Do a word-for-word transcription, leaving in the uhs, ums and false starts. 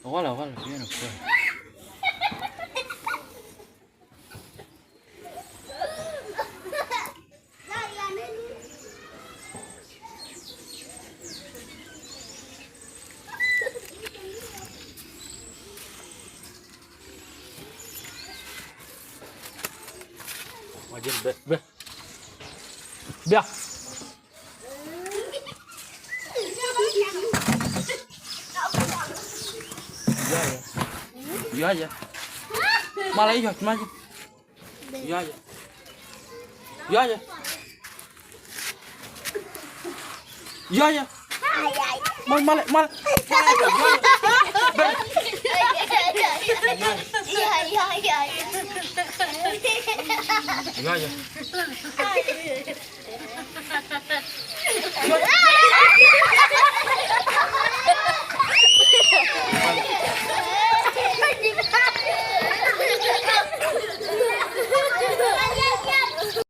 Wala, wala, bien, pues. Bia. Yɔyɛ. Yɔyɛ. Malɛ yɔc macɛ. Yɔyɛ. Yɔyɛ. Yɔyɛ. Mal, mal, mal. Yɔyɛ.